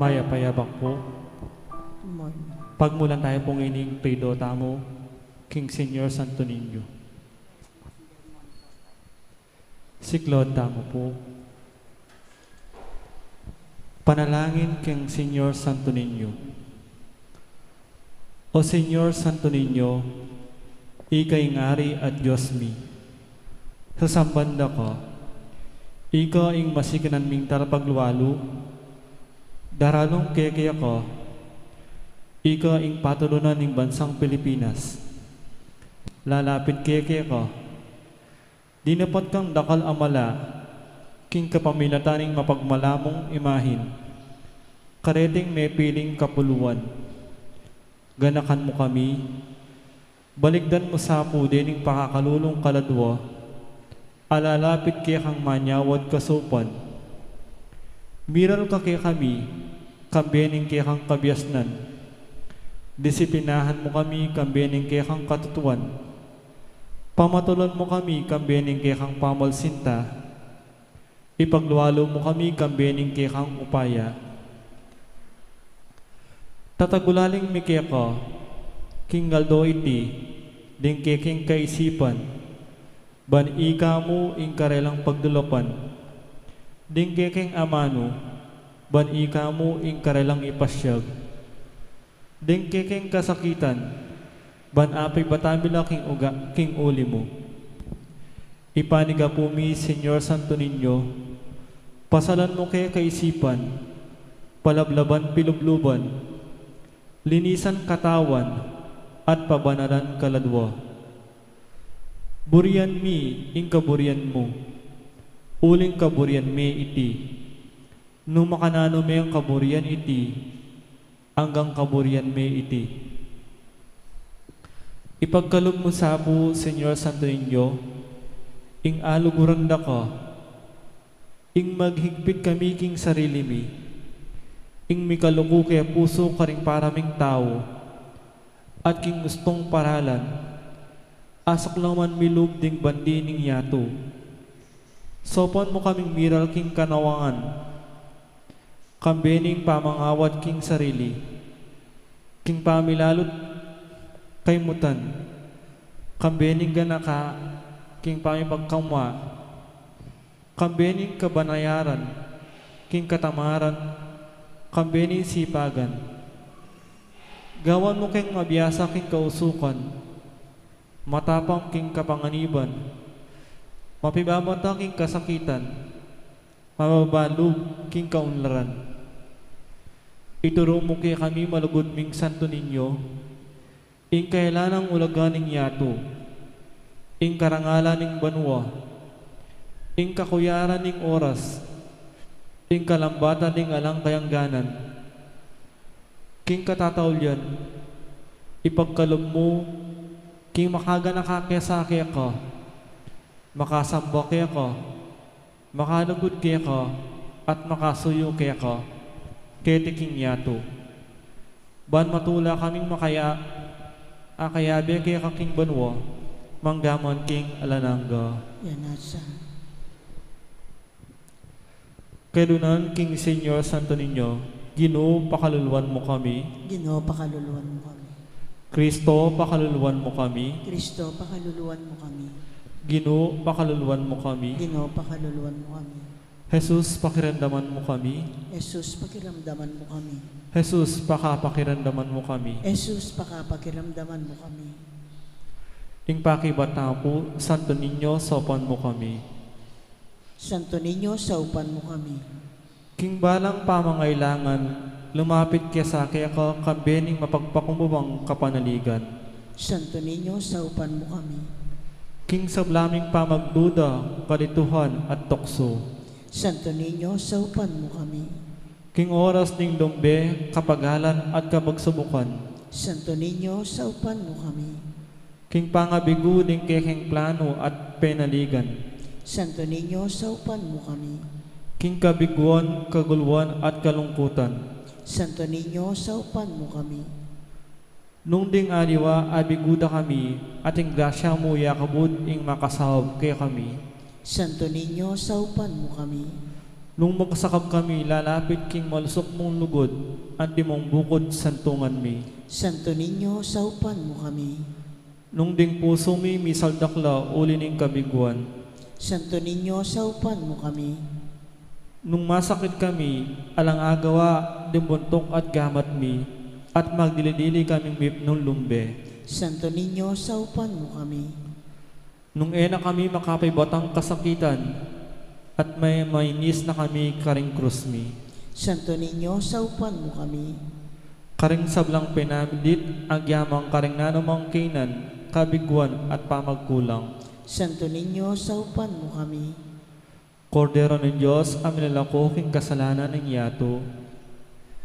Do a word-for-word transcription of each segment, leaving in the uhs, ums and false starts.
Payap-payap pu. Pagmulan tamu pu ngening Triduo tamu king Señor Santo Niño. Siklaud tamu pu. Panalangin king Señor Santo Niño. O Señor Santo Niño, ika ing Ari at Dios mi. Sasamban da ka. Ika ing masikinan ming talapaglualu. Daralung ke keka. Ika ing patulunan ning bansang Pilipinas. Lalapit ke keka. Dinapat kang dakal a mala king kapamilatan ning mapagmalamung imahin kareting mepiling kapuluan. Ganakan mu kami, balikdan mu sa pu dening pakakalulung kaladua a lalapit kekang manyawad kasaupan. Miral ka kekami kambe ning kekang kabiasnan. Disiplinahan mu kami kambe ning kekang katutuan. Pamatulan mu kami kambe ning kekang pamalsinta. Ipaglualu mu kami kambe ning kekang upaya. Tatagulaling mi keka king aldo iti ding kekeng kaisipan, ban ika mu ing karelang pagdulapan. Ding kekeng amanu, ban ika mu ing karelang ipasiag. Ding kekeng kasakitan, ban apibatan mi la king uga, king uli mu. Ipanyawad mi, Señor Santo Niño, pasalan mu ke kaisipan, palablaban pilubluban, linisan katawan, at pabanalan kaladua. Burian mi ing kaburian mu, uling kaburian me iti. Nung makananu meng kaburian iti, anggang kaburian me iti. Ipagkalub mu sa pu, Señor Santo Niño, ing aluguran da ka, ing maghigpit kami king sarili mi, ing mikaluku ke pusu karing para ming tau, at king ustung paralan, asaklaman mi lub ding bandi ning yatu. Saupan mu kaming miral king kanawangan, kambe ning pamangawat king sarili, king pamilalut kaymutan, kambe ning ganaka king pamipagkamwa, kambe ning kabanayaran king katamaran, kambe ning sipagan. Gawan mu keng mabiasa king kausukan, matapang king kapanganiban, mapibabata king kasakitan, mababa lub king kaunlaran. Ituru mu kekami, malugud ming Santo Niño, ing kailanang ulagan ning yatu, ing karangalan ning banua, ing kakuyaran ning oras, ing kalambatan ning alang kayangganan. King katataulian, ipagkalub mu king makaganaka ke sa keka, makasamba keka, makalugud keka, at makasuyu keka keti king yatu. Ban matula kaming makaya-, akayabe keka king banua, manggaman king alang angga. Yan at sa. Kadunan king Señor Santo Niño. Ginu, pakaluluan mu kami. Ginu, pakaluluan mu kami. Kristo, pakaluluan mu kami. Kristo, pakaluluan mu kami. Ginu, pakaluluan mu kami. Ginu, pakaluluan mu kami. Jesus, pakiramdaman mu kami. Jesus, pakiramdaman mu kami. Jesus, pakapakiramdaman mu kami. Jesus, pakapakiramdaman mu kami. Ing pakibat tamu pu, Santo Niño, saupan mu kami. Santo Niño, saupan mu kami. King balang pamangailangan, lumapit ke sa keka kambe ning mapagpakumbabang kapanaligan. Santo Niño, saupan mu kami. King sabla ming pamagduda, kalituhan, at tuksu. Santo Niño, saupan mu kami. King oras ning dumbe, kapagalan, at kapagsubukan. Santo Niño, saupan mu kami. King pangabigu ning kekeng planu at penaligan. Santo Niño, saupan mu kami. King kabiguan, kaguluan, at kalungkutan. Santo Niño, saupan mu kami. Nung ding aliwa abigu da kami, at ing grasya mu yakabud ing makasaup kekami. Santo Niño, saupan mu kami. Nung makasakab kami lalapit king malusuk mung lugud, antimong bukud santungan mi. Santo Niño, saupan mu kami. Nung ding pusu mi misaldak la uli ning kabiguan. Santo Niño, saupan mu kami. Nung masakit kami, alang agawa ding buntuk at gamat mi, at magdili-dili kaming mipnung lumbe. Santo Niño, saupan mu kami. Nung e na kami makapibatang kasakitan, at may mainis na kami karing krus mi. Santo Niño, saupan mu kami. Karing sablang pinamidit, agyamang karing nanumang kainan, kabiguan at pamagkulang. Santo Niño, saupan mu kami. Kordero ning Dios, a milalako king kasalanan ning yatu.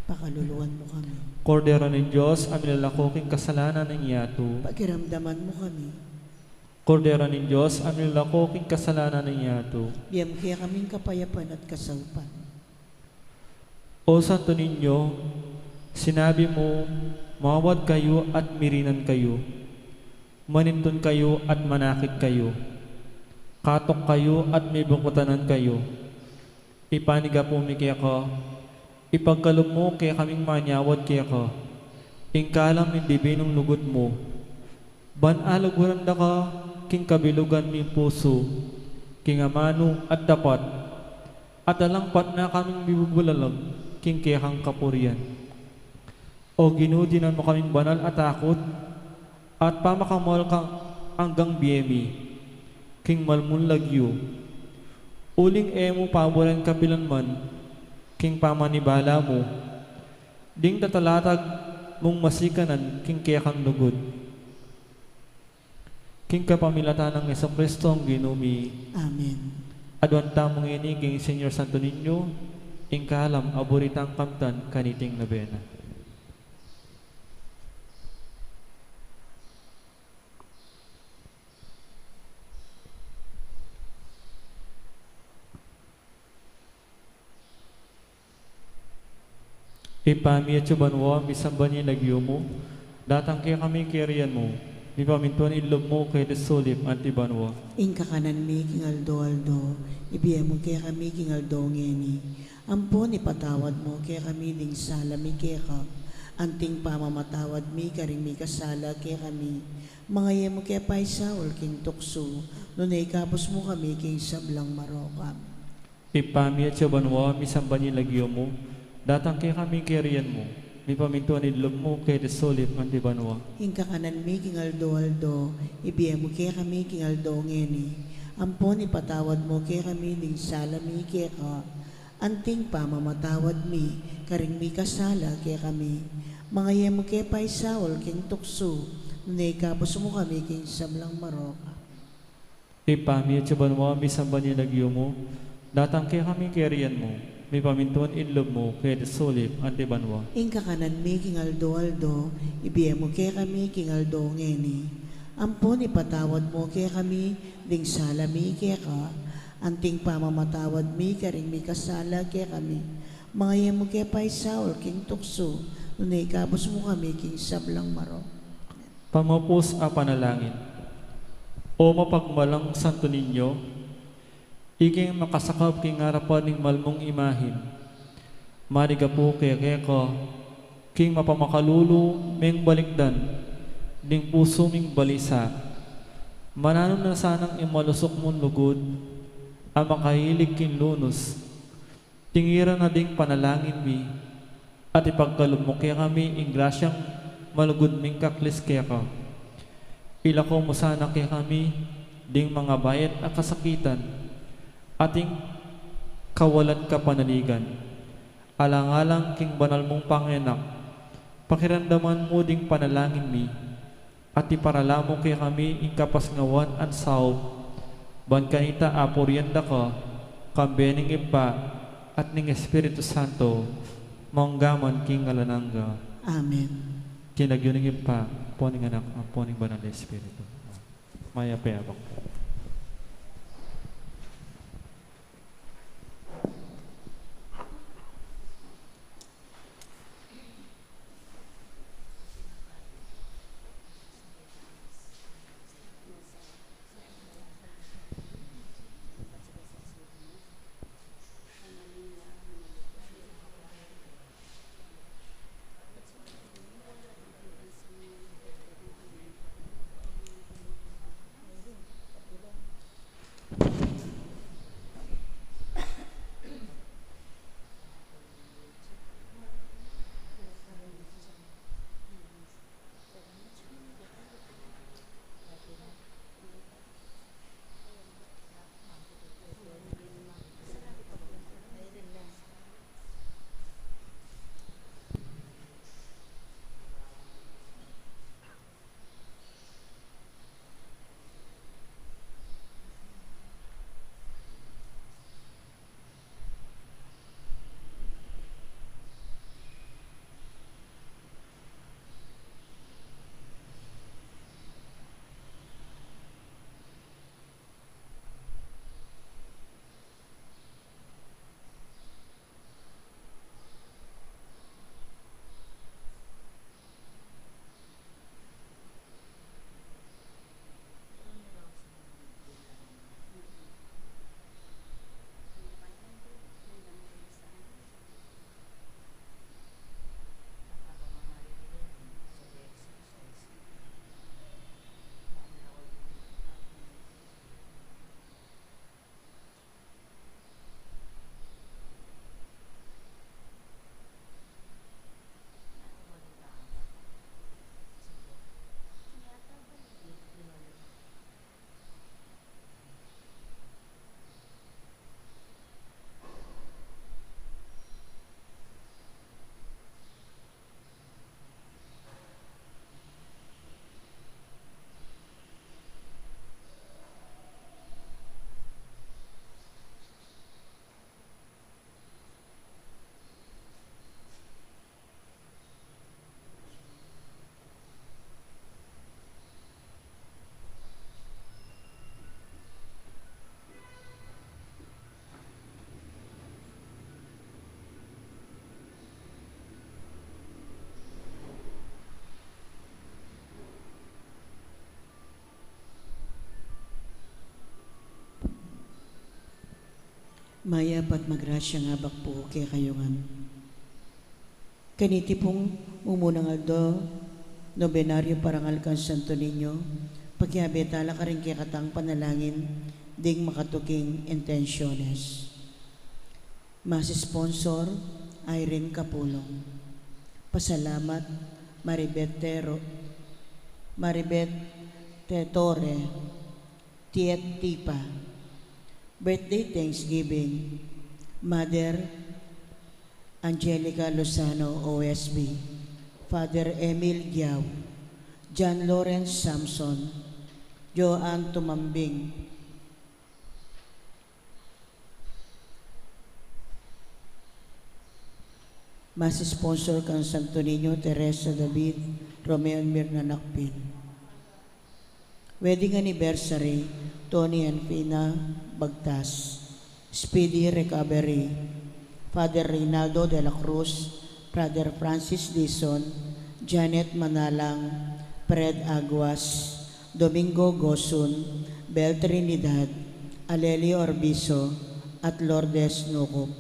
Pakaluluan mu kami. Kordero ning Dios, a milalako king kasalanan ning yatu. Pakiramdaman mu kami. Kordero ning Dios, a milalako king kasalanan ning yatu. Bie mu kekaming kapayapan at kasaupan. O Santo Niño, sinabi mu, mawad kayu at mirinan kayu, manintun kayu at manakit kayu, katok kayu at mibukutanan kayu. Ipanigapu mi keka, ipagkalub mu kekaming manyawad keka, ing kalam ning dibinung lugud mu. Ban aluguran da ka king kabilugan ming pusu, king amanu at dapat, at alang patna kaming mibubulalag king kekang kapurian. O Ginu, dinan mu kaming banal a takut at pamakamawal kang anggang bie mi, king mal mung lagyu. Uling e mu paburen kapilan man, king pamanibala mu, ding tatalatag mung masikanan king kekang lugud. King kapamilatan nang Jesucristo a Ginu mi. Amen. Aduan tamu ngeni king Señor Santo Niño, ing kalam a buri tang kamtan kaniting nobena. Ibpa mi, atsu ka banua, misamban ya ing lagyu mu, datang kekami ing kayarian mu, mipamintuan ing lub mu keti sulip anti banua. Ing kakanan mi king aldo-aldo, ibie mu kekami king aldo ngeni. Ampon ipatawad mu kekami ding sala mi keka, anting pamamatawad mi karing mikasala kekami. Manga e mu ke paisaul king tuksu, nune ikabus mu kami king sablang marok. Ibpa mi, atsu ka banua, misamban ya ing lagyu mu, datang kekami ing kayarian mu, mipamintuan ing lub mu keti sulip anti banua. Ing kakanan mi king aldo-aldo, ibie mu kekami king aldo ngeni. Ampon ipatawad mu kekami ding sala mi keka, anting pamamatawad mi karing mikasala kekami. Manga e mu ke paisaul king tuksu, nune ikabus mu kami king sablang marok. Ibpa mi, atsu ka banua, misamban ya ing lagyu mu, datang kekami ing kayarian mu, mipamintuan ing lub mu keti sulip anti banua. Ing kakanan mi king aldo-aldo, ibie mu kekami king aldo ngeni. Ampon ipatawad mu kekami ding sala mi keka, anting pamamatawad mi karing mikasala kekami. Manga e mu ke paisaul king tuksu, nune ikabus mu kami king sablang marok. Pamapus a panalangin. O mapagmalang Santo Niño, ikeng makasakab king arapan ning mal mung imahin, manigapu ke keka king mapamakalulu meng balikdan ding pusu ming balisa. Mananu na sanang ing malusuk mung lugud a makahilig king lunus, tingiran na ding panalangin mi, at ipagkalub mu kekami ing grasyang malugud ming kaklis keka. Ilako mu sana kekami ding mangabayat a kasakitan, at ing kawalan kapanaligan. Alang-alang king banal mung pangenak, pakiramdaman mu ding panalangin mi, at iparala mu kekami ing kapasngawan at saup, ban kanita apurian da ka, kambe ning Ibpa, at ning Espiritu Santo, mangga man king alang angga. Amen. King lagyu ning Ibpa, ampo ning Anak, ampo ning Banal a Espiritu. Mayap a abak. Mayap at magrasyang abak pu kekayu ngan. Kaniti pung mumunang aldo, nobenaryo parangal kang Santo Niño, pakiabe tala karing kekatang panalangin ding makatuking intensyones. Mass sponsor, Irene Capulong. Pasalamat, Maribet Tero, Maribet Tetore, Tiet Tipa. Birthday Thanksgiving, Mother Angelica Lozano, O S B, Father Emil Giao, John Lawrence Samson, Joanne Tumambing. Mass sponsor kang Santo Niño, Teresa David, Romeo and Mirna Nakpin. Wedding anniversary, Tony and Fina Bagtas. Speedy recovery, Father Reynaldo de la Cruz, Brother Francis Dizon, Janet Manalang, Fred Aguas, Domingo Gosun, Bel Trinidad, Aleli Orbizo, at Lourdes Nucup.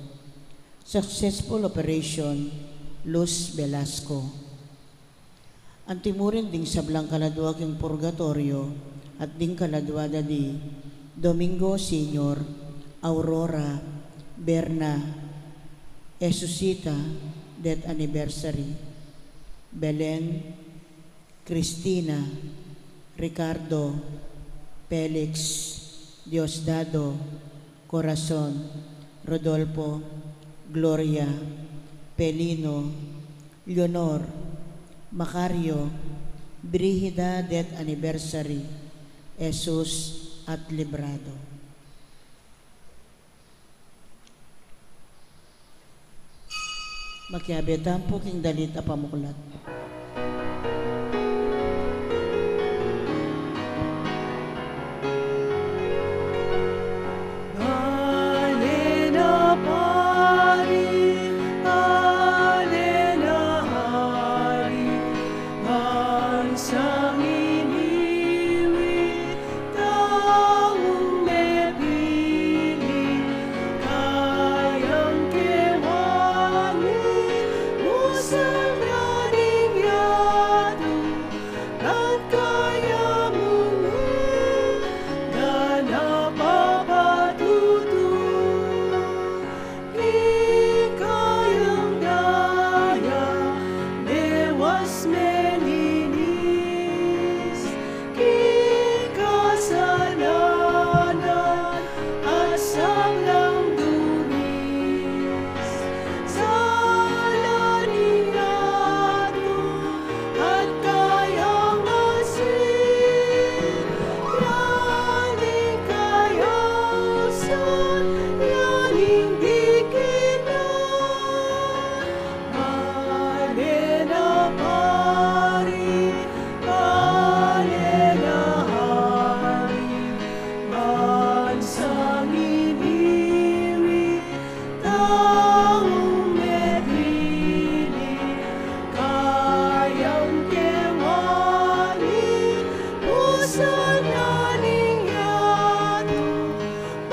Successful operation, Luz Velasco. Antimurin ding sablang kaladua king purgatoryo at ding kaladua da di Domingo Senior, Aurora, Berna, Esusita, death anniversary, Belen, Cristina, Ricardo, Felix, Diosdado, Corazon, Rodolfo, Gloria, Pelino, Leonor, Macario, Brigida, death anniversary, Jesus, at Librado. Makiabe tamu pu king dalit a pamuklat. Taung mepiling kayang kewanin, musalganing yatu, at kaya mung ganap a papatutu. King kayang daya, mewas melinis, king kasalanan at sablang dumis. Sala ning yatu at kayang asin, yaning kayasan, yaning dikinan. Mane na pari, mane na hari, bansang iniwi, taung mepiling kayang kewanin, musalganing yatu,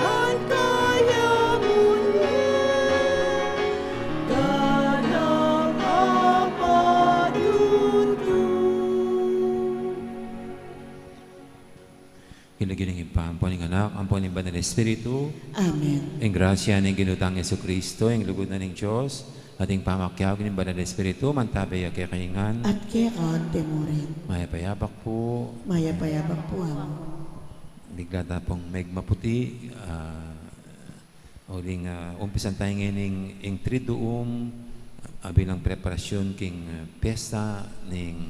at kaya mung ganap a papatutu. King lagyu ning Ibpa, ampo ning Anak, ampo ning Banal Espiritu. Amen. Ing grasya ning Ginu tang Jesucristo, ing lugud na ning Dios, at ing pamakiabe ning Banal Espiritu, mantabe ya kekayu ngan. At keka antimurin. Mayap a yabak pu. Mayap a yabak pu, Amu. Bigla ta pung megmaputi, ah, uling, ah, umpisan tamu ngeni ing Triduum, ah, bilang preparasyun king, ah, piyesta ning,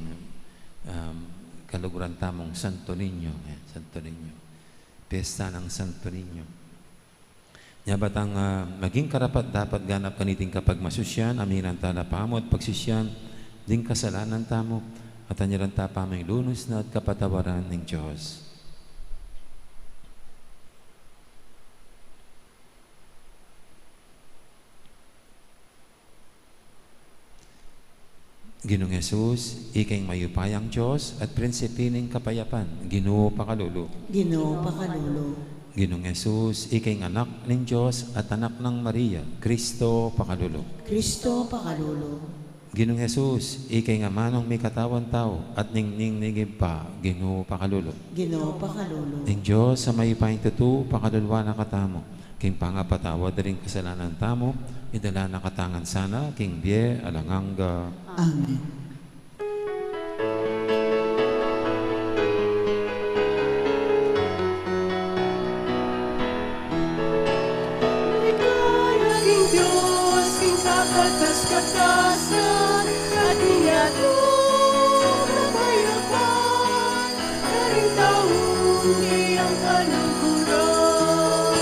um, kaluguran tamung Santo Niño, eh, Santo Niño. Piyesta nang Santo Niño. Nya ba tang, ah, maging karapat-dapat ganap kaniting kapagmasusyan, amiran tala pamu at pagsisyan ding kasalanan tamu, at anyaran ta pamu ing lunus na at kapatawaran ning Dios. Ginung Jesus, ika ing mayupayang Dios at prinsipi ning kapayapan, Ginu, pakalulu. Ginu, pakalulu. Ginung Jesus, ika ing Anak ning Dios at Anak nang Maria, Kristo pakalulu. Kristo pakalulu. Ginung Jesus, ika ing amanung mikatawan tau at ningning ning Ibpa, Ginu pakalulu. Ginu pakalulu. Ing Dios a mayupayang tutu pakaluluan na katamu, king pangapatawad da ring kasalanan tamu, idala na katamu ngan sana king bie alang angga. Amen. Ligaya king Dios, king kakatas-katasan, at ing yatu kapayapan, karing taung iyang kaluguran.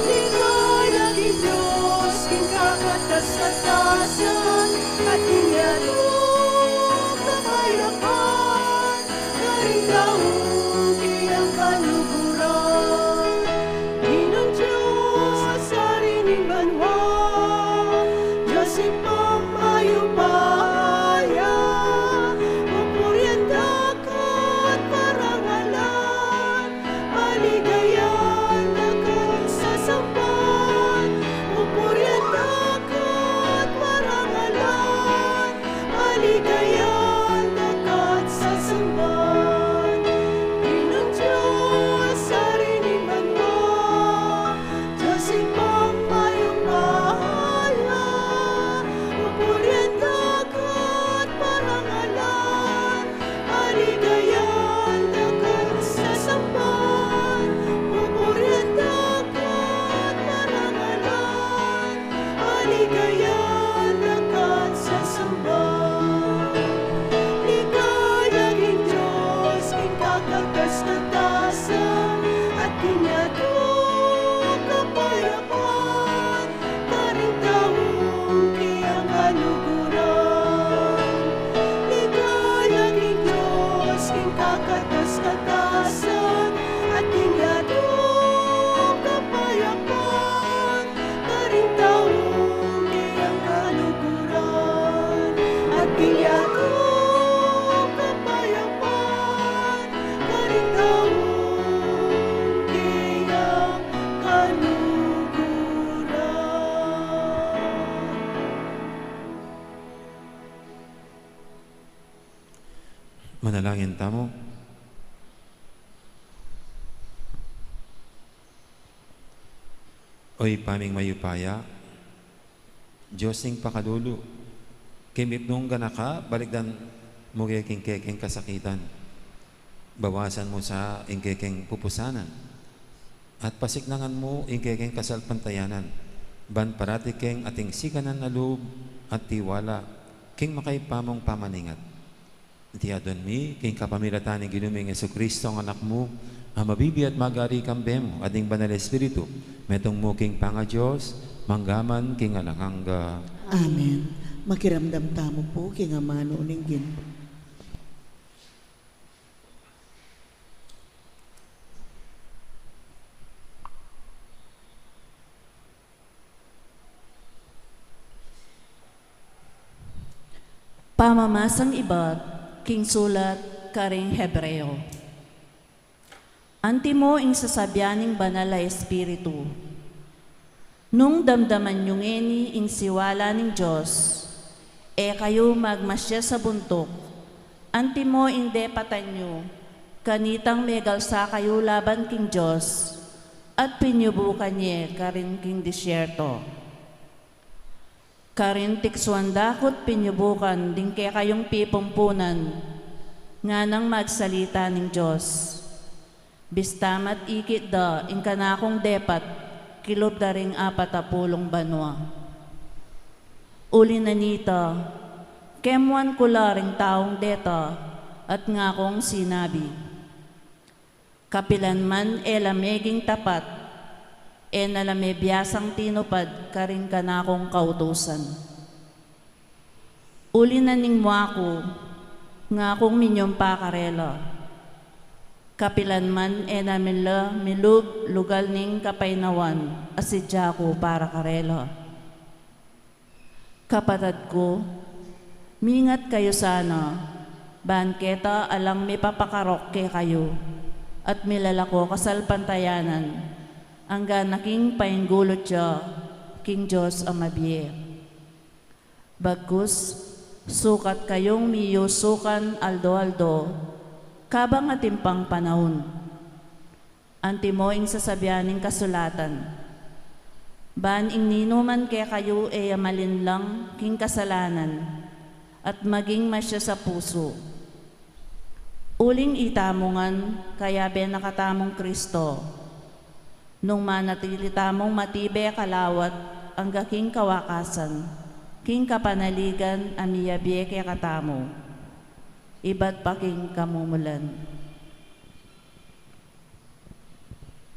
Ligaya king Dios, king kakatas-katasan, at ing yatu kapayapan, karing taung iyang kaluguran. Ginung Dios, Ari ning banua, Dios Ibpang mayupaya, pupurian da ka at parangalan, maligayan da ka at sasamban, pupurian da ka at parangalan, maligayan da ka at sasamban. Ginung Dios, Ari ning banua, Dios Ibpang mayupaya, pupurian da ka at parangalan, maligayan da ka at sasamban, pupurian da ka at parangalan, maligayan da ka at sasamban. Ligaya king Dios, king kakatas-katasan, at king yatu kapayapan, karing taung iyang kaluguran. Ligaya king Dios, king kakatas-katasan, at king yatu kapayapan, karing taung iyang kaluguran. At king yatu kapayapan, karing taung iyang kaluguran. Manalangin tamu. O Ibpa ming mayupaya, Dios ning pakalulu, kimipnung ganaka, balikdan mu ke king kekeng kasakitan. Bawasan mu sa ing kekeng pupusanan, at pasiknangan mu ing kekeng kasalpantayanan, ban parati keng ating sikanan a lub at tiwala king makaibpa mung pamaningat. Iti adwan mi king kapamilatan ning Ginu ming Jesucristo, ing Anak mu, a mabibie at magari kambe mu at ning Banal Espiritu, metung mu king pangaDios, mangga man king alang angga. Amen. Makiramdam tamu pu king amanu ning Ginu. Pamamasang ibat king sulat karing Hebreo. Antimo ing sasabian ning Banal a Espiritu, nung damdaman yu ngeni ing siwala ning Dios, e kayu magmasias a buntuk, antimo ing depatan yu, kanitang megalsa kayu laban king Dios, at pinyubukan ye karin king disyerto. Karin tiksuan da ku't pinyubukan ding kekayung pipumpunan, nganang magsalita ning Dios. Bista mat ikit da ing kanakung depat kilub da ring apat a pulung banua. Uli na nita, kemuan ku la ring taung deta at ngakung sinabi, kapilan man e la meging tapat, e na la me biasang tinupad karing kanakung kautusan. Uli na ning mua ku, ngakung minyumpa karela. Kapilan man e na mila milub lugal ning kapainawan a sidya ku para karela. Kapatad ku, mingat kayu sana, ban keta alang mipapakarok kekayu, at milalako kasalpantayanan, Angga na king painggulut ya king Dios a mabie. Bagkus, sukat kayung miyusukan aldo-aldo, kabang atin pang panaun. Antimo ing sasabian ning kasulatan, ban ing ninuman kekayu e ya malinlang king kasalanan, at maging masias a pusu. Uling itamu ngan, kayabe na katamung Kristo, nung manatili tamung matibe kalawat angga king kawakasan, king kapanaligan a miyabie kekatamu, ibat pa king kamumulan.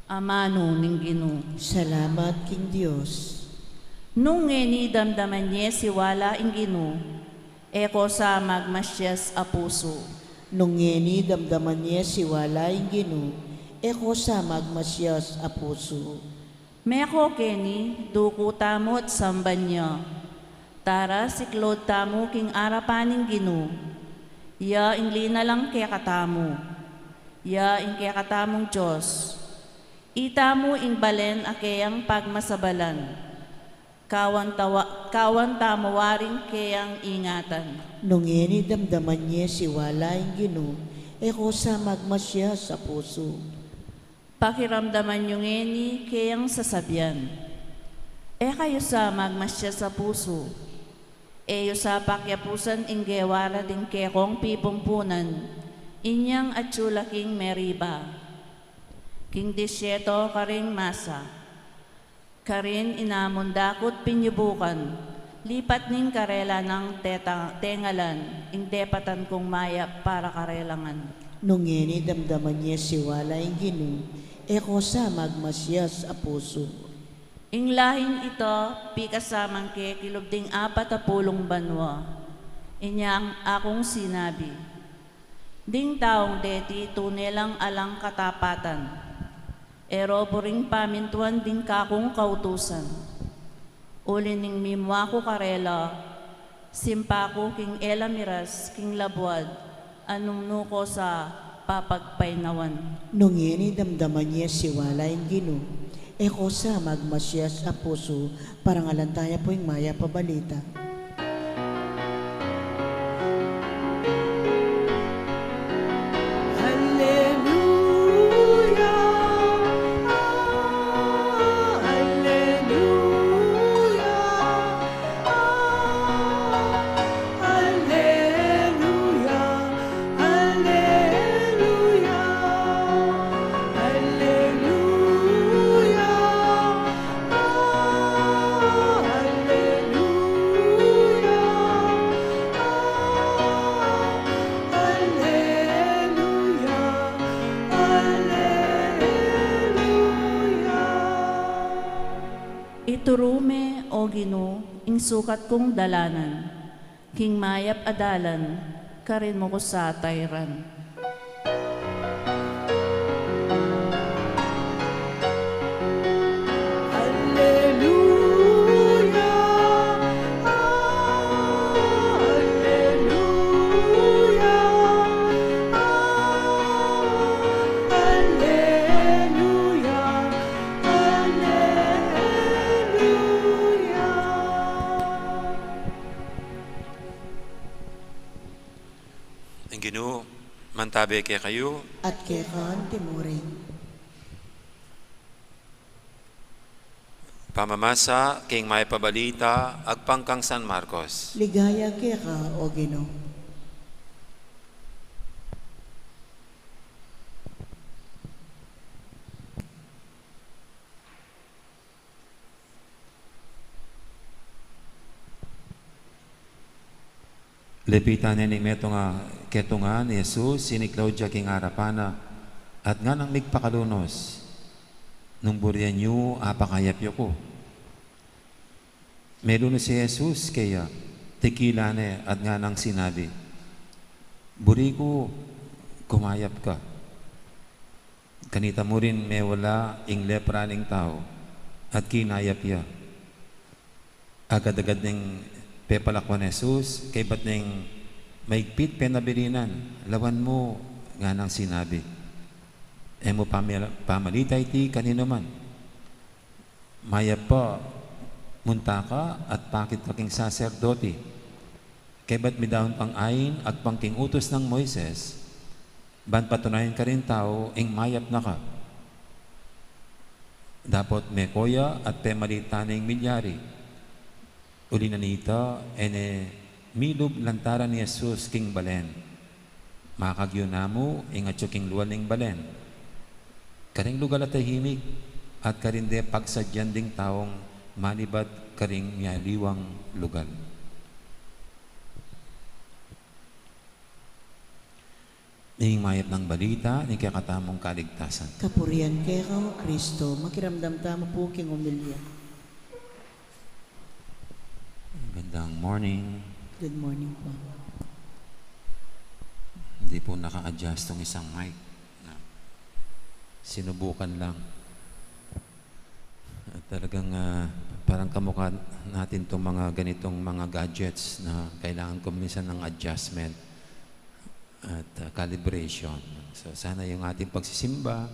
Amanu ning Ginu. Salamat king Dios. Nung ngeni damdaman ye siwala ing Ginu, e ko sa magmasias a pusu. Nung ngeni damdaman ye siwala ing Ginu, e ko sa magmasias a pusu. Meko keni, duku tamu at samban ya. Tara, siklaud tamu king arapan ning Ginu. Ya ing linalang kekatamu. Ya ing kekatamung Dios. Itamu ing balen a keyang pagmasabalan. Kawan tawa-, kawan tamu waring keyang ingatan. Nung ngeni damdaman ye siwala ing Ginu, e ko sa magmasias a pusu. Pakiramdaman yu ngeni keyang sasabian, e kayu sa magmasias a pusu. E yu sa pakiapusan ing gewa ra ding kekong pipumpunan, inyang atyu la king Meriba, king desierto karing Masa. Karin inamun dakut pinyubukan, lipat ning karela nang teta-, tengalan, ing depatan kung mayap para karela ngan. Nung ngeni damdaman ye siwala ing Ginu, e ko sa magmasias a pusu. Ing lahing ita, pikasamang ke kilub ding apat a pulung banua. Inyang akung sinabi, ding taung deti tune lang alang katapatan. E ro buring pamintuan ding kakung kautusan. Uli ning mimua ku karela, simpa ku king e la miras king labuad, a nung nu ko sa papagpainawan. Nung ngeni damdaman ye siwala ing Ginu, e ko sa magmasias a pusu. Parangalan taya pu ing mayap a balita. Alleluia, alleluia, alleluia, alleluia, alleluia. Alleluia, alleluia, alleluia. Ituru me, O Ginu, ing sukat kung dalanan, king mayap a dalan, karin mu ku sa tairan. Alleluia, alleluia, alleluia, alleluia. Ing Ginu mantabe kekayu. At keka antimurin. Pamamasa king mayap a balita agpang kang San Marcos. Ligaya keka, O Ginu. Lepitan ne ning metung a ketungan i Jesus, siniklaud ya king arapan na, at nganang migpakalunus, nung burian yu apakayap yu ku. Melunus i Jesus keya, tikilan ne at nganang sinabi, buri ku, kumayap ka. Kanita murin mewala ing lepra ning tau, at kinayap ya. Agad-agad neng pepalakwan i Jesus, kaybat neng maigpit penabilinan, lawan mu, nganang sinabi, e mu pamila-, pamalita iti kaninuman, Mayap pa, munta ka at pakit ka king saserdote. Kaybat midaun kang ain agpang king utus nang Moises, ban patunayan karing tau ing mayap na ka. Dapot meko ya at pemalita ne ing milyari. Uli na nita, e ne milub lantaran i Jesus king balen. Makakagyu na mu ing atyu king lual ning balen. Karing lugal a tahimik, at karin de pagsadyan ding taung manibat karing mialiwang lugal. Ing mayap nang balita ning kekatamung kaligtasan. Kapurian keka, O Kristo. Makiramdam tamu pu king omilya. Magandang morning. Good morning po. Hindi po naka-adjust tong isang mic. Na, sinubukan lang. At talagang, ah, parang kamukha natin tong mga ganitong mga gadgets na kailangan ko minsan ng adjustment at, ah, calibration. So, sana yung ating pagsisimba,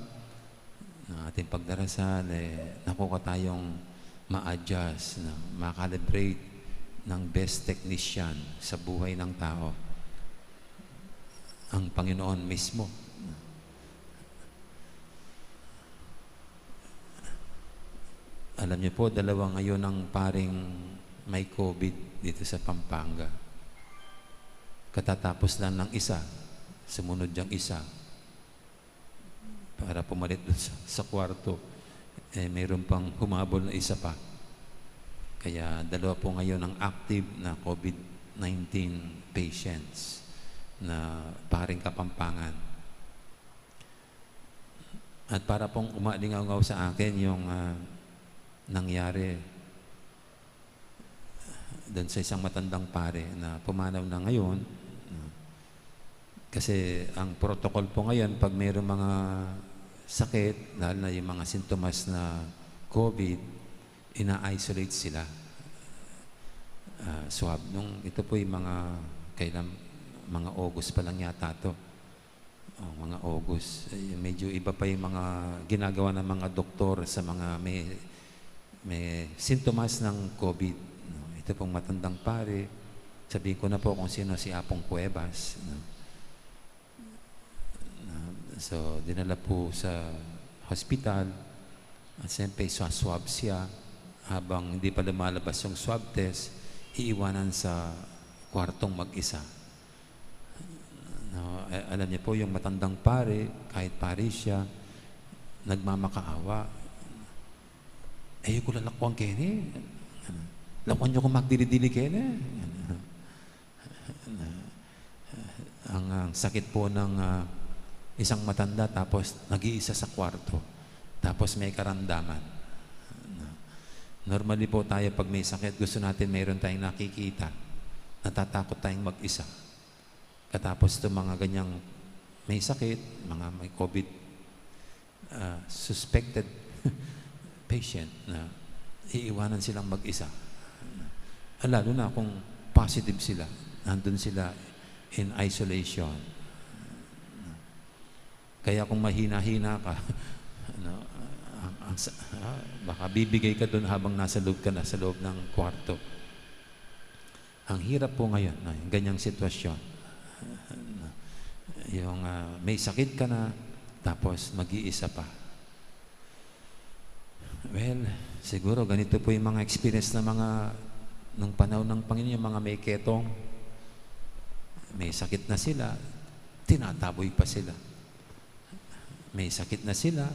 ng ating pagdarasal, eh, nakuha tayong ma-adjust, na ma-calibrate ng best technician sa buhay ng tao, ang Panginoon mismo. Alam niyo po, dalawa ngayon ang paring may COVID dito sa Pampanga. Katatapos lang ng isa, sumunod yung isa. Para pumalit dun sa, sa kwarto, eh, mayroon pang humabol na isa pa. Kaya dalawa po ngayon ang active na COVID nineteen patients na paring Kapampangan. At para pong umalingaw-ngaw sa akin yung, ah, nangyari dun sa isang matandang pare na pumanaw na ngayon. Kasi ang protocol po ngayon, pag mayroong mga sakit, lalo na yung mga sintomas na COVID, ina-isolate sila. Ah, swab. Nung ito po yung mga, kailan, mga August pa lang yata to. Oh, mga August. Eh, medyo iba pa yung mga ginagawa ng mga doktor sa mga may, may sintomas ng COVID, no? Ito pong matandang pare, sabihin ko na po kung sino, si Apong Cuevas, no? No? So, dinala po sa hospital, at siyempre, swab siya. Habang hindi pa lumalabas yung swab test, iiwanan sa kwartong mag-isa. No, eh, alam niyo po, yung matandang pare, kahit pare siya, nagmamakaawa. "Eh, ku lalakwan kene. Lakwan niyo kung magdili-dili kene." Ang, ang sakit po ng, ah, isang matanda, tapos nag-iisa sa kwarto, tapos may karamdaman. Normally po tayo, pag may sakit, gusto natin mayroon tayong nakikita. Natatakot tayong mag-isa. Katapos itong mga ganyang may sakit, mga may COVID, ah, suspected patient, na iiwanan silang mag-isa. Ah, lalo na kung positive sila, nandun sila in isolation. Kaya kung mahina-hina ka, ano, ang, ang sa-, ah, baka bibigay ka dun habang nasa loob ka na, sa loob ng kwarto. Ang hirap po ngayon, no, yung ganyang sitwasyon. Yung, ah, may sakit ka na, tapos mag-iisa pa. Well, siguro ganito po yung mga experience ng mga, nung panahon ng Panginoon, yung mga may ketong, may sakit na sila, tinataboy pa sila. May sakit na sila,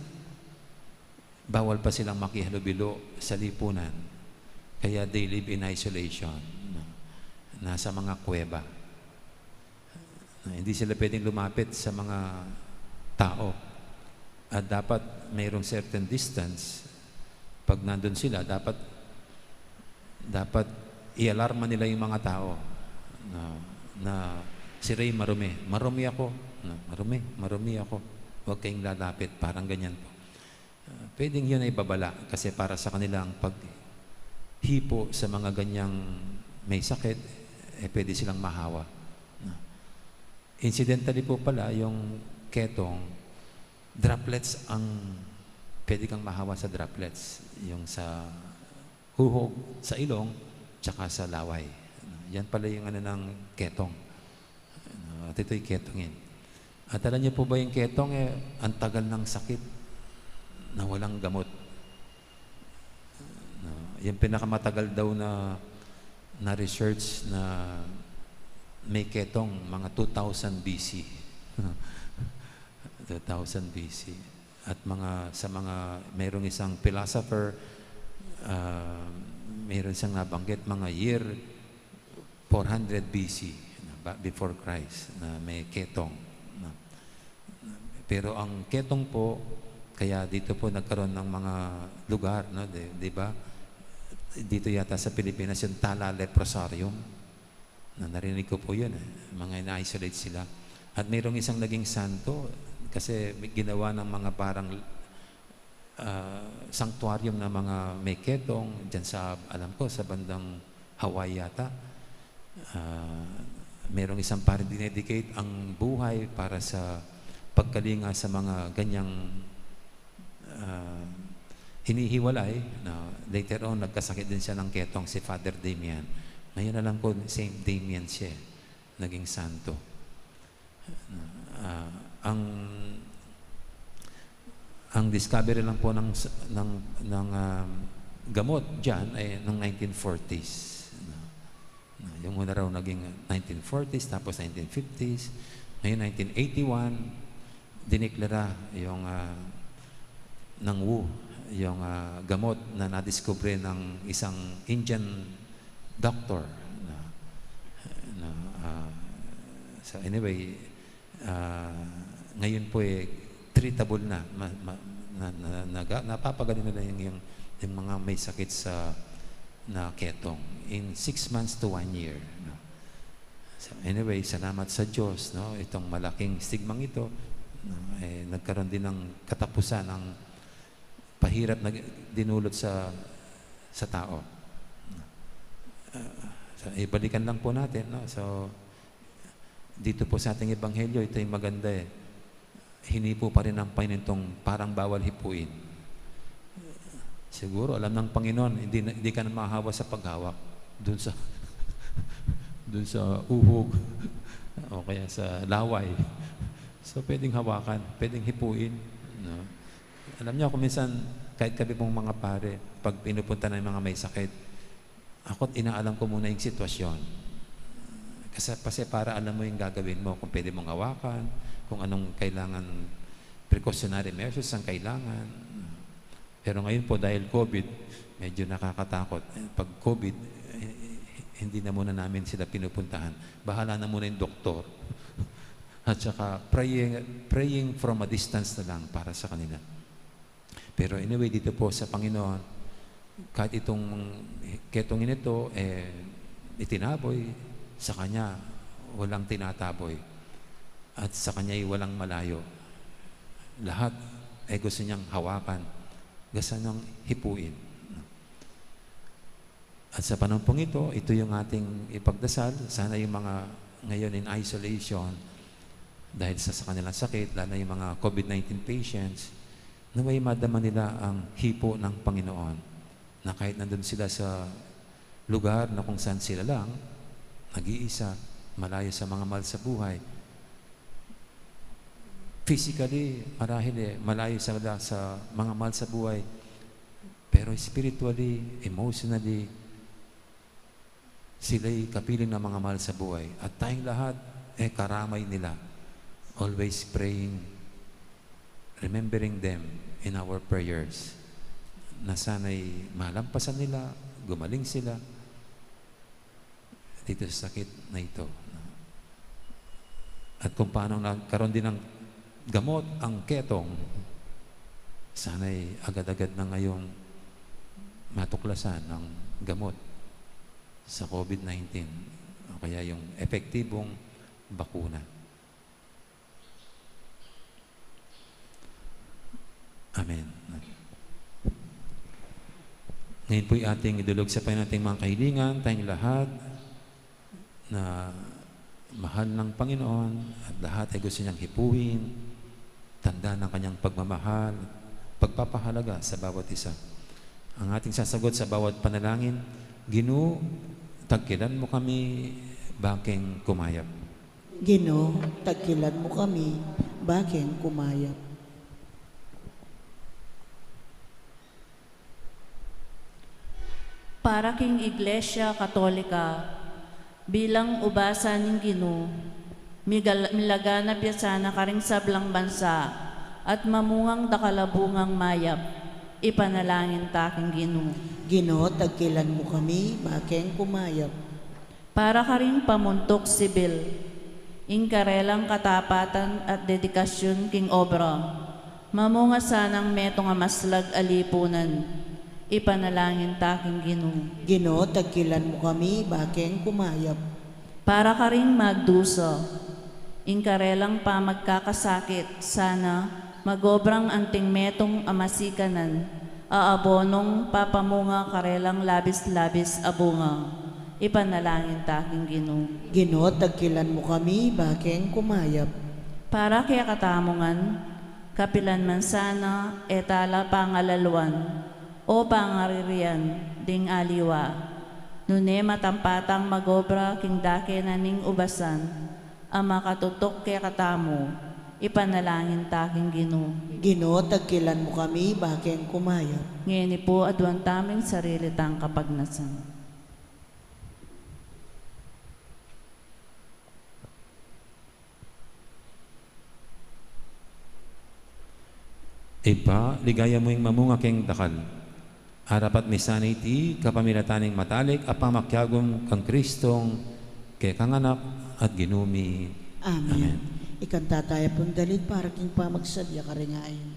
bawal pa silang makihalubilo sa lipunan. Kaya they live in isolation, no? Nasa mga kuweba. Na hindi sila pwedeng lumapit sa mga tao. At dapat mayroong certain distance. Pag nandun sila, dapat, dapat i-alarma nila yung mga tao na, na si Ray marumi. "Marumi ako. Na, marumi, marumi ako. Huwag kayong lalapit." Parang ganyan po. Ah, pwedeng yun ay babala kasi para sa kanila ang paghipo sa mga ganyang may sakit, eh, pwede silang mahawa. No? Incidentally po pala, yung ketong, droplets ang pwede kang mahawa sa droplets, yung sa uhog, sa ilong, tsaka sa laway. Yan pala yung ano ng ketong. At ito'y ketong yan. At alam niyo po ba yung ketong, eh, ang tagal ng sakit na walang gamot. No, yung pinakamatagal daw na, na research na may ketong, mga two thousand B C. Two thousand B C. At mga, sa mga, mayroong isang philosopher, ah, mayroon siyang nabanggit, mga year four hundred B C, na ba-, before Christ, na may ketong, no? Pero ang ketong po, kaya dito po nagkaroon ng mga lugar, no? Di, di ba? Dito yata sa Pilipinas, yung Tala Leprosarium. Na narinig ko po yun, eh. Mga ina-isolate sila. At mayroong isang naging santo, kasi may ginawa ng mga parang, ah, sanctuarium na mga may ketong, dyan sa, alam ko, sa bandang Hawaii yata. Ah, merong isang pare dinedicate ang buhay para sa pagkalinga sa mga ganyang, ah, hinihiwalay, na later on, nagkasakit din siya ng ketong, si Father Damian. Ngayon, alam ko, Saint Damian siya, eh, naging santo. Ah, ang, ang discovery lang po ng, ng, ng, um, gamot dyan ay nung nineteen forties. Na, na, yung una raw naging nineteen forties, tapos nineteen fifties, ngayon nineteen eighty-one, diniklara yung, ah, ng Wu, yung, ah, gamot na nadiskubre ng isang Indian doctor. Na, na, ah, so anyway, ah, ngayon po, eh, treatable na, ma-, ma-, na, na, naga-, napapagaling na yung, yung, yung mga may sakit sa, na ketong in six months to one year, no? So, anyway, salamat sa Diyos, no? Itong malaking stigmang ito, no? Eh, nagkaroon din ng katapusan ang pahirap na dinulot sa, sa tao. Ah, so, ibalikan lang po natin, no? So, dito po sa ating ebanghelyo, ito yung maganda, eh. Hinipo pa rin ng Panginoon itong parang bawal hipuin. Siguro, alam ng Panginoon, hindi na, hindi ka na mahawa sa paghawak dun sa, dun sa uhog o kaya sa laway. So, pwedeng hawakan, pwedeng hipuin, no? Alam niyo, kung minsan, kahit kami pong mga pare, pag pinupunta na yung mga may sakit, ako't inaalam ko muna yung sitwasyon. Kasi, kasi para alam mo yung gagawin mo, kung pwede mong hawakan, kung anong kailangan, precautionary measures ang kailangan. Pero ngayon po, dahil COVID, medyo nakakatakot. Eh, pag COVID, eh, hindi na muna namin sila pinupuntahan. Bahala na muna yung doktor. At saka praying, praying from a distance na lang para sa kanila. Pero anyway, dito po sa Panginoon, kahit itong ketong ito, eh, itinaboy, sa kanya walang tinataboy. At sa kanya'y walang malayo. Lahat ay gusto niyang hawakan, gusto niyang hipuin. At sa panahon pong ito, ito yung ating ipagdasal. Sana yung mga ngayon in isolation dahil sa, sa kanilang sakit, lalo na yung mga COVID nineteen patients, nawa'y madama nila ang hipo ng Panginoon. Na kahit nandun sila sa lugar na kung saan sila lang, nag-iisa, malayo sa mga mahal sa buhay, physically, marahil, eh, malayo sila sa mga mahal sa buhay. Pero spiritually, emotionally, sila'y kapiling ng mga mahal sa buhay. At tayong lahat, eh, karamay nila. Always praying, remembering them in our prayers. Na sana'y malampasan nila, gumaling sila dito sa sakit na ito. At kung paano nagkaroon din ng gamot ang ketong, sana'y agad-agad na ngayong matuklasan ang gamot sa COVID nineteen o kaya yung epektibong bakuna. Amen. Ngayon po'y ating idulog sa Panginoon ating mga kahilingan, tayong lahat na mahal ng Panginoon at lahat ay gusto niyang hipuin, tanda ng kanyang pagmamahal, pagpapahalaga sa bawat isa. Ang ating sasagot sa bawat panalangin, Ginu, tagkilan mu kami bakeng kumayap. Ginu, tagkilan mu kami bakeng kumayap. Para king Iglesia Katolika, bilang ubasan ning Ginu, migal-, milaganap ya sana karing sablang bansa at mamungang dakal a bungang mayap, ipanalangin ta king Ginu. Ginu, tagkilan mu kami bakeng kumayap. Para karing pamuntuk sibil, ing karelang katapatan at dedikasyun king obra, mamunga sanang metung a maslag a lipunan, ipanalangin ta king Ginu. Ginu, tagkilan mu kami bakeng kumayap. Para karing magdusa, ing karelang pamagkakasakit, sana magobrang anting metung a masikanan, a abonung papamunga karelang labis-labis a bunga, ipanalangin ta king Ginu. Ginu, tagkilan mu kami bakeng kumayap. Para kekatamu ngan, kapilan man sana e tala pangalaluan o pangaririan ding aliwa, nune matampat tang magobra king dake na ning ubasan a makatutuk kekatamu, ipanalangin ta king Ginu. Ginu, tagkilan mu kami bakeng kumayap. Ngeni pu, aduan tamu ing sarili tang kapagnasan. Ibpa, ligaya mu ing mamunga keng dakal. Arapat mi sana iti kapamilatan ning matalik a pamakiagum kang Kristong kekang Anak at Ginu mi. Amen. Amen. Ikanta taya pung dalit para king pamagsadya karing ain.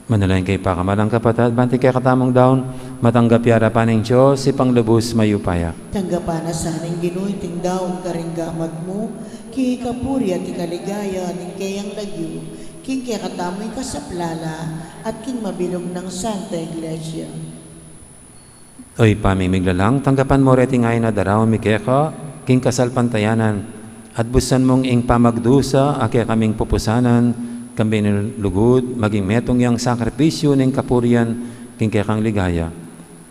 Manalangin kayu pakamalan kung kapatad, bang iti kekatamung daun matanggap ya arapan ning Dios, Ibpang lubus mayupaya. Tanggapan na sa ning Ginu iting daun karing gamat mu, king ikapuri at ikaligaya ning keyang lagyu, king kekatamung ikasaplala at king mabilug nang Santa Iglesia. O Ibpa ming miglalang, tanggapan mu reting ain a daraun mi keka king kasalpantayanan, at busan mung ing pamagdusa a kekaming pupusanan, kambe ning lugud, maging metung yang sakripisyu ning kapurian king kekang ligaya.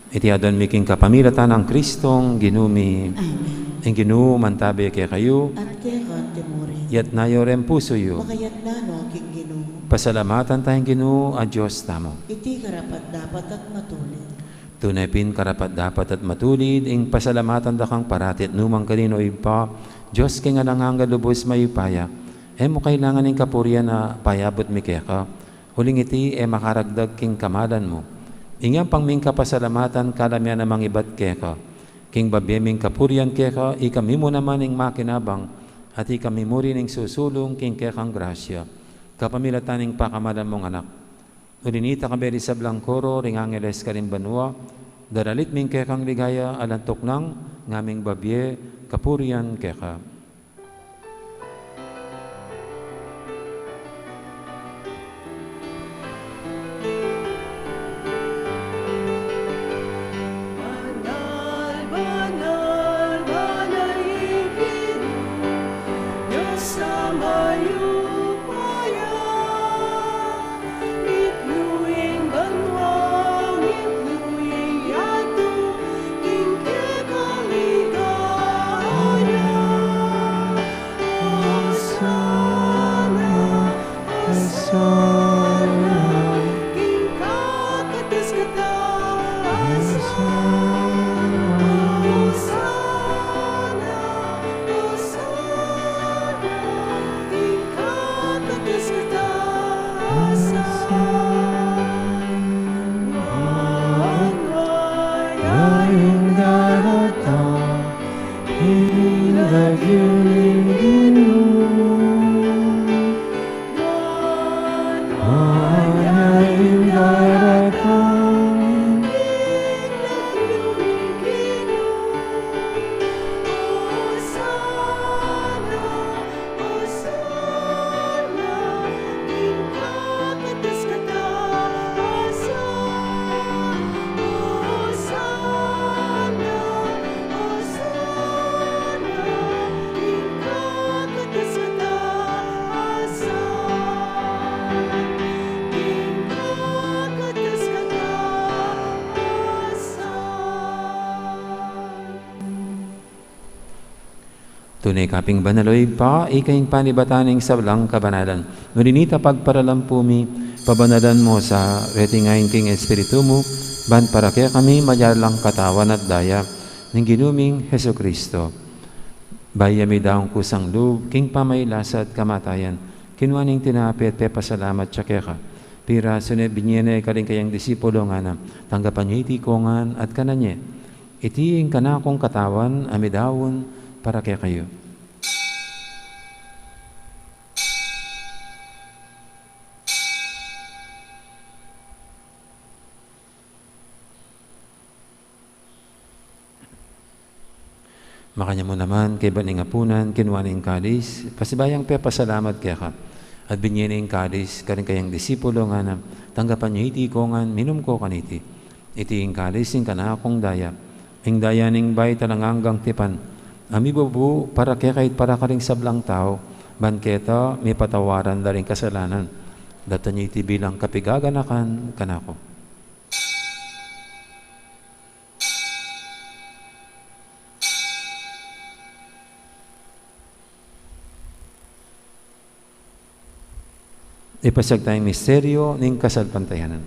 Iti aduan mi king kapamilatan nang Kristong Ginu mi. Amen. Ing Ginu mantabe kekayu. At keka mu rin. Yatna yu reng pusu yu. Makayatna no king Ginu. Pasalamatan taya ing Ginu a Dios tamu. Iti karapat-dapat at matulid. Tune pin karapat-dapat at matulid ing pasalamatan da kang parati at nukarin man, o Ibpa, Dios king alang angga, lubus mayupaya. E mu kailangan ing kapurian a payabut mi keka. Uling iti e makaragdag king kamalan mu. Ing yampang ming kapasalamatan kalamya namang ibat keka. King babie ming kapurian keka, ikami mu naman ing makinabang, at ikami mu rin ing susulung king kekang grasya. Kapamilatan ning pakamalan mung Anak. Uli nita kayabe ring sablang koro ring angeles karin banua, daralit mi ing kekang ligaya, alang tuknang ngaming babie kapurian keka. Banal, banal, banal ing Ginu, Dios a mayupaya. Mitmu ing banua, mitmu ing yatu, king kekang ligaya. Hosana, Hosana, king kakatas-katasan. Hosana, Hosana, king kakatas-katasan. Maanyaya ing daratang king lagyu ning Ginu. Maanyaya ing daratang king lagyu ning Ginu. Hosana, Hosana, king kakatas-katasan. Hosana, Hosana, king kakatas-katasan. King kakatas-katasan. Tune ka pin banal, o Ibpa, ika ing panibatan ning sablang kabanalan. Nune nita pagparalampu mi, pabanalan mu sa reting ain king Espiritu mu, ban para kekami maging lang katawan at daya ning Ginu ming Jesucristo. Bayu ya midaun kusang lub king pamagkasakit at kamatayan, kinua ne ing tinape at pepasalamat ya keka. Pirasu ne, binie ne karing kayang disipulo, ngana: Tanggapan ye iti kongan at kanan ye. Iti ing kanakung katawan a midaun para kekayu. Makanyan mu naman, kaybat ning apunan, kinua ne ing kalis, pasibayu yang pepasalamat keka, at binie ne ing kalis karing kayang disipulo, ngana: Tanggapan ye iti kongan, minum ko kaniti. Iti ing kalis ning kanakung daya, ing daya ning bayu at alang anggang tipan, a mibubu para kekayu at para karing sablang tau, ban keta mipatawaran la ring kasalanan. Daptan ye iti bilang kapaganakan kanaku. Ipasiag taya ing misteryu ning kasalpantayanan.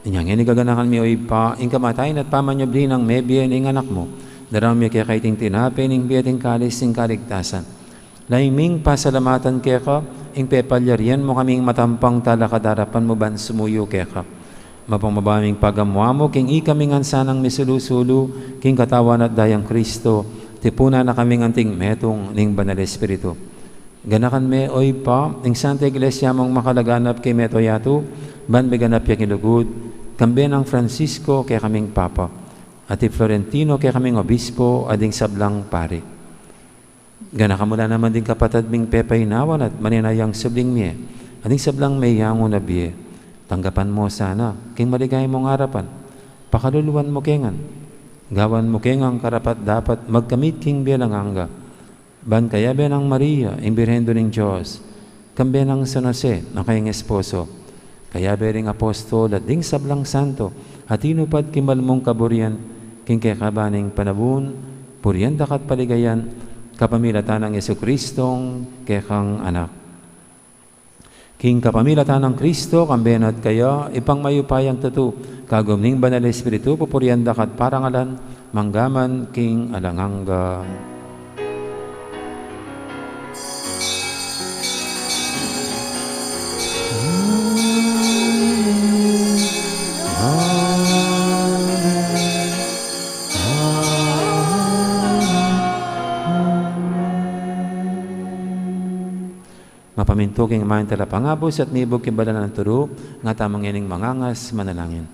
Inya ngeni gaganakan mi, o Ibpa, ing kamatayan at pamanyubli nang mebie ning Anak mu. Daraun mi keka iting tinape ning bie at ing kalis ning kaligtasan. Lalu ming pasalamatan keka ing pepalyarian mu kaming matampang talakad king arapan mu ban sumuyu keka. Mapamabayu ming pagamu-amu king ikami ngan sanang misulu-sulu king katawan at dayang Kristo, tipunan na kaming anting metung ning Banal Espiritu. Ganakan me, o Ibpa, ing Santa Iglesia mung makalaganap king mabilug a yatu, ban miganap ya king lugud, kambe nang Francisco, kekaming Papa. At i Florentino, kekaming obispo, at ding sablang pari. Ganakan mu la naman ding kapatad ming pepainawan at maninayang subling mie, at ding sablang meyangu na bie. Tanggapan mu sana king maligaya mung arapan. Pakaluluan mu ke ngan. Gawan mu ke ngan karapat-dapat magkamit king bie alang angga. Ban kayabe nang Maria, ing Birhen Indu ning Dios, kambe nang San Jose, a kayang esposo, kayabe ring apostol at ding sablang santo, a tinupad king mal mung kaburian, king kekaban ning panaun, purian da ka at paligayan, kapamilatan nang Jesucristong kekang Anak. King kapamilatan nang Kristo, kambe na at kaya, Ibpang mayupayang tutu, kagum ning Banal a Espiritu, pupurian da ka at parangalan, mangga man king alang angga. Mapamintu king Ama ning Talapangabus at mibug king banal nang turu, ngatamu ngening mangangas manalangin.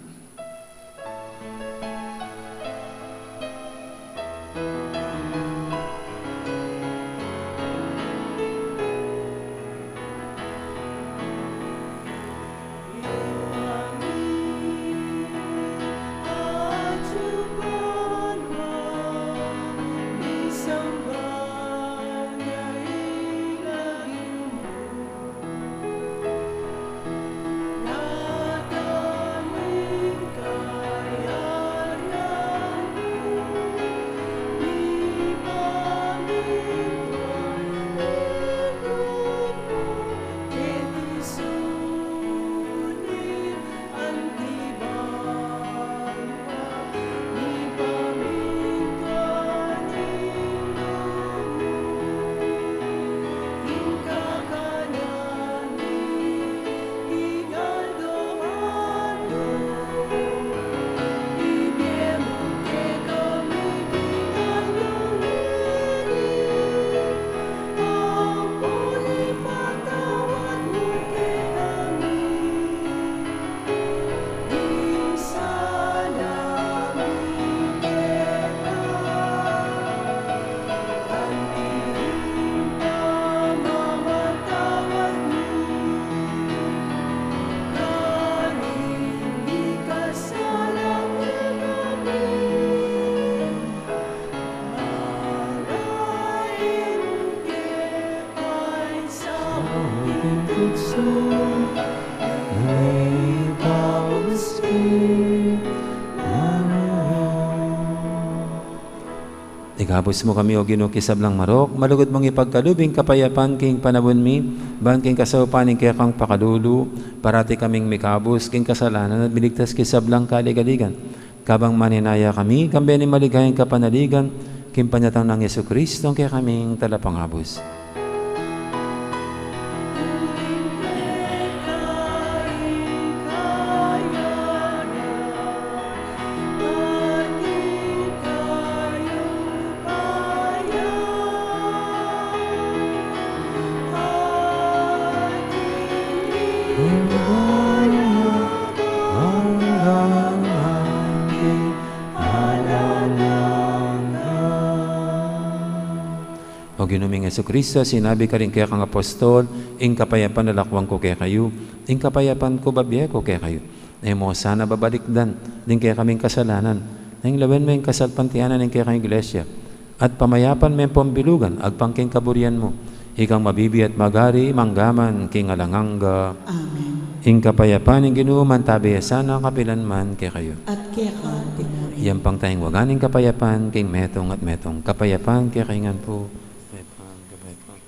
Ikabus mu kami, O Ginu, king sablang marok, malugud mung ipagkalub ing kapayapan king panaun mi, ban king kasaupan ning kekang pakalulu, parati kaming mikabus king kasalanan at miligtas king sablang kaligaligan. Kabang maninaya kami, kambe ning maligayang kapanaligan, king panyatang nang Jesucristo, a kekaming Talapangabus. O Ginu ming Jesucristo, sinabi mu karing kekang apostol, "Ing kapayapan lalakwan ku kekayu, ing kapayapan ku bibie ku kekayu." E mu sana babalikdan ding kekaming kasalanan, nune lawen me ing kasalpantayanan ning kekang Iglesia, at pamayapan me ing pambilugan agpang king kaburian mu. Ikang mabibie at magari, mangga man king alang angga. Amen. Ing kapayapan ning Ginu mantabi ya sana kapilan man kekayu. At keka mu rin. Iyampang taya ing waga ning kapayapan king metung at metung. Kapayapan kekayu ngan pu. Kapayapan, kapayapan.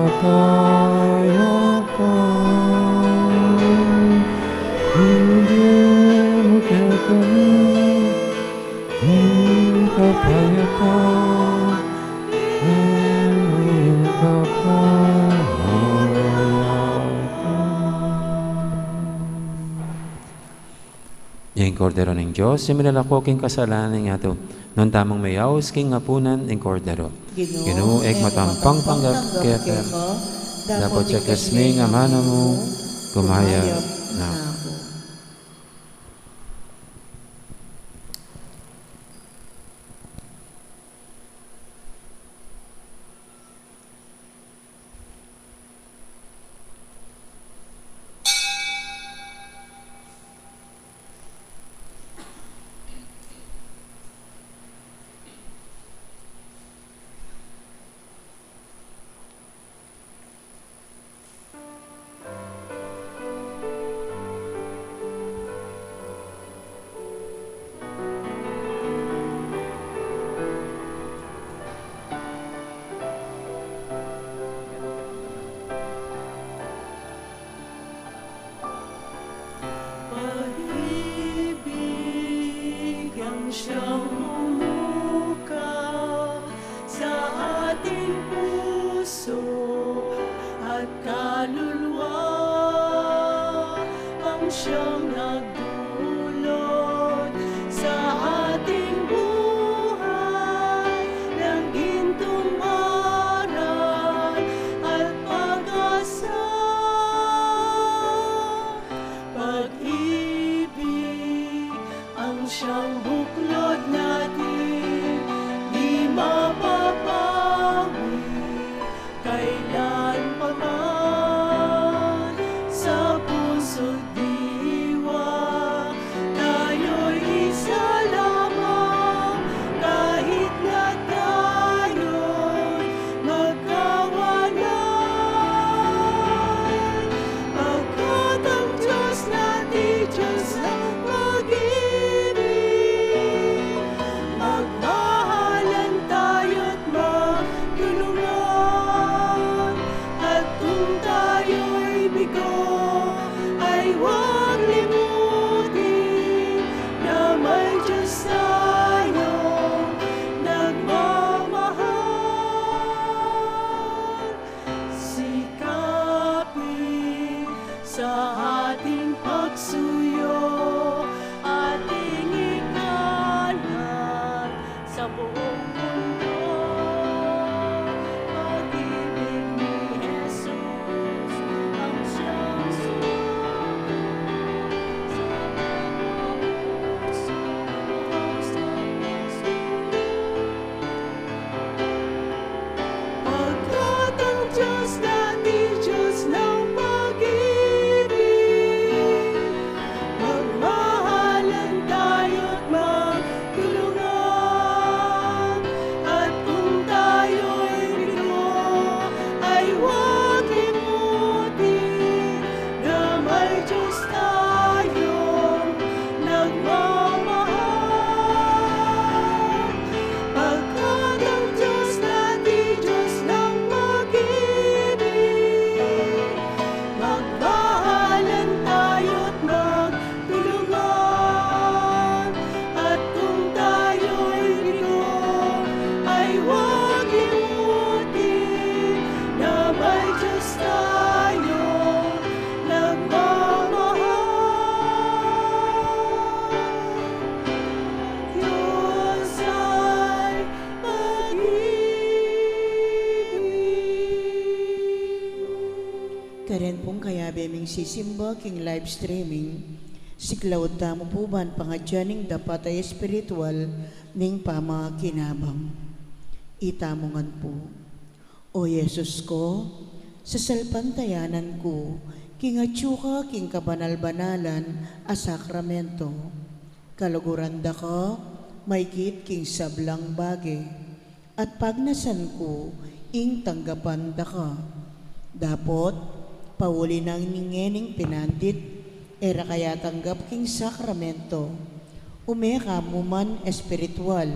Kapayapaan, ibie mu kekami ing kapayapaan, ing kapayapaan. Ing Kordero ning Dios, ing milalako king kasalanan ning yatu. Nuan tamung meyaus king apunan ning Kordero. Ginu, e ku matampang tanggap keka, dapot ya kami ing amanu mu, kumayap na ku. Pag-ibig ang siyang mumuka sa ating puso at kaluluwa, ang siyang nagdulot sa ating buhay ng gintong aral at pag-asa. Pag-ibig ang siyang buklod natin, di mapapawi kailan pa man. Sa puso't diwa, tayo'y isa lamang, kahit na tayo'y magkawanan. Pagkat ang Diyos natin, Diyos ng pag-ibig, magmahalan tayo't magtulungan. At kung tayo'y bigo, ay huwag limutin na may Diyos tayong nagmamahal. Sikapin sa ating pagsuyo, ating ikalat sa buong mundo, pag-ibig ni Jesus, ang siyang sumuko sa mga puso, ang siyang sumuko. Pagkat ang Diyos natin, Diyos ng pag-ibig, magmahalan tayo't magtulungan. At kung tayo'y bigo, ay huwag limutin na may Diyos tayong nagmamahal. Pagkat ang Diyos natin, Diyos ng pag-ibig, magmahalan tayo't magtulungan. At kung tayo'y bigo, ay huwag limutin na may Diyos tayong nagmamahal. Diyos ay pag-ibig. Karin pung kayabe ming sisimba king live streaming, siklaud tamu pu ban pangadyan ing dapat a espiritual ning pamakinabang. Itamu ngan pu. O Jesus ko, sasalpantayanan ku king atyu ka king kabanal-banalan a sakramento. Kaluguran da ka maigit king sablang bage, at pagnasan ku ing tanggapan da ka. Dapot pauli na ngening pinandit, e ra ka yatanggap king sakramento, ume ka mu man espiritual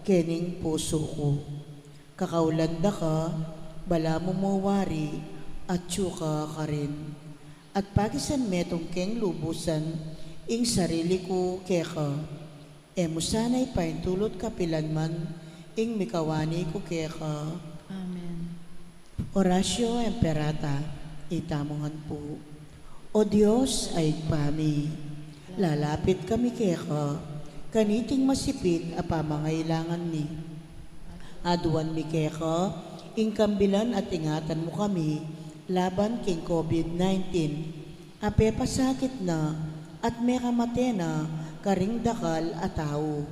kening pusu ku. Kakaulan da ka, Balamu mu wari, atyu ka karin. At pakisan metung keng lubusan ing sarili ku keka. E mu sana ipaintulut kapilan man ing mikawani ku keka. Amen. Oratio Imperata. Itamu ngan pu. O Dios a Ibpa mi, lalapit kami keka kaniting masipit a pamangailangan mi. Aduan mi keka ing kambilan at ingatan mu kami laban king COVID nineteen a pepasakit na at mekamate na karing dakal a tau.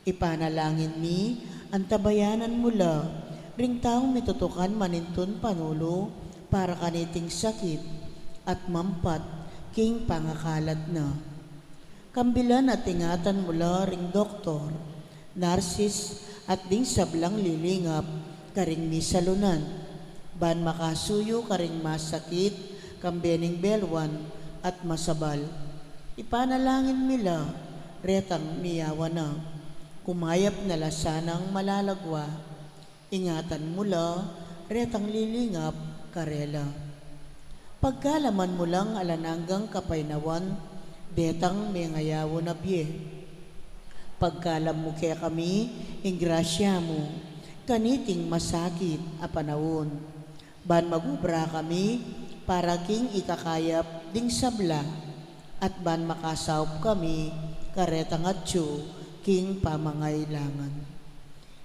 Ipanalangin mi, antabayanan mu la ring taung mitutukan manintun panulu para kaniting sakit at mampat king pangakalat na. Kambilan at ingatan mu la ring doktor, narsis, at ding sablang lilingap karing misalunan, ban makasuyu karing masakit, kambe ning belwan at masabal. Ipanalangin mi la retang miyawa na, kumayap na la sanang malalagwa. Ingatan mu la retang lilingap karela. Pagkalaman mu lang alang anggang kapaynawan detang mengayawan a bie. Pagkalam mu kekami ing grasya mu kaniting masakit a panaun, ban magubra kami para king ikakayap ding sabla, at ban makasaup kami karetang atyu king pamangailangan.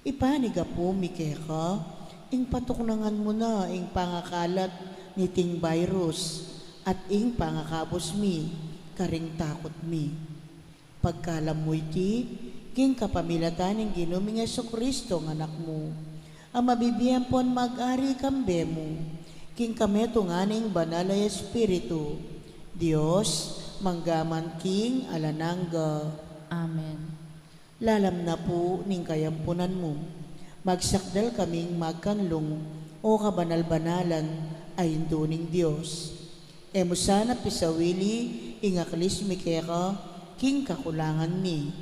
Ipanigapu mi keka ing patuknangan mu na ing pangakalat niting virus at ing pangakabus mi karing takut mi. Pagkalam mu iti king kapamilatan ning Ginu ming Jesucristo a Anak mu, a mabibie ampon mag-ari kambe mu king kametungan ning Banal a Espiritu, Dios, mangga man king alang angga. Amen. Lalam na pu ning kayampunan mu, magsakdal kaming magkanlung, O kabanal-banalan a Indu ning Dios. E mu sana pisawili ing aklis mi keka king kakulangan mi,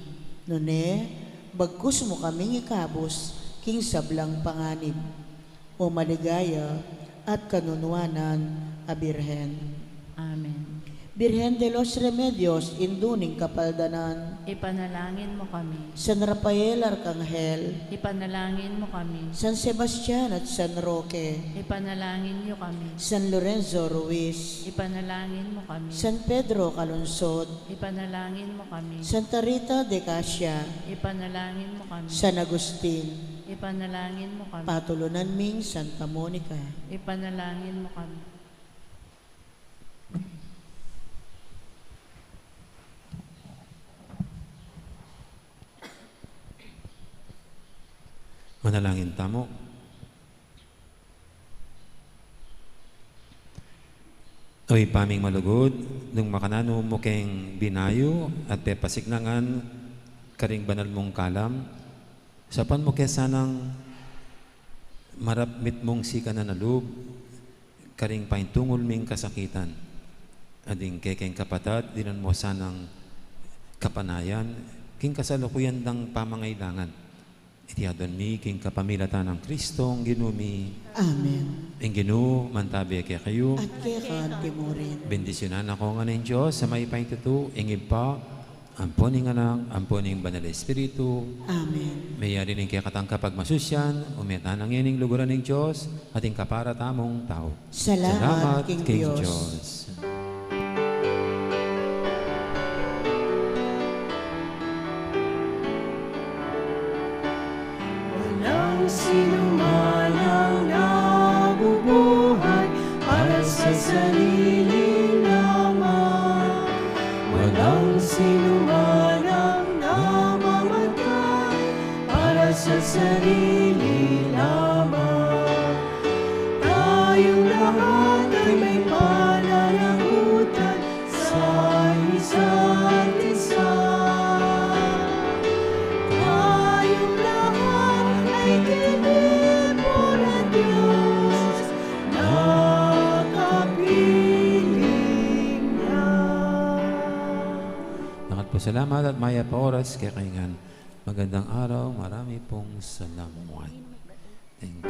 nune bagkus mu kaming ikabus king sablang panganib. O maligaya at kanunuanan a Birhen. Amen. Birhen de los Remedios, Indu ning Kapaldanan. Ipanalangin mu kami. San Rafael Arkanghel. Ipanalangin mu kami. San Sebastian at San Roque. Ipanalangin yu kami. San Lorenzo Ruiz. Ipanalangin mu kami. San Pedro Calungsod. Ipanalangin mu kami. Santa Rita de Casia. Ipanalangin mu kami. San Agustin. Ipanalangin mu kami. Patulunan ming Santa Monica. Ipanalangin mu kami. Manalangin tamu. O Ibpa ming malugud, nung makananu mu keng binayu at pepasiknangan karing banal mung kalam, saupan mu ke sanang marap mitmung sikanan a lub karing paintungul ming kasakitan. At ding kekeng kapatad, dinan mu sanang kapanayan king kasalukuyan dang pamangailangan. Iti aduan mi king kapamilatan nang Kristong Ginu mi. Amen. Ing Ginu mantabe kekayu. At keka antimurin. Bendisyunan na kayu ngan ning Dios a mayupaya king tutu, ing Ibpa, ampon ing Anak, ampon ing Banal a Espiritu. Amen. Meyari ning kekatang kapagmasusyan, ume tana ngeni king luguran ning Dios, at ing kapara tamung tau. Salamat king Dios. Walang sinuman ang nabubuhay para sa sarili lamang. Walang sinuman ang namamatay para sa sarili lamang. Tayong lahat ay may pananagutan sa isa't isa. Tayong lahat ay tinipon ng Diyos na kapiling niya. Dapat pu salamat at mayap a oras kekayu ngan. Magandang araw, marami pong salamat. Thank you.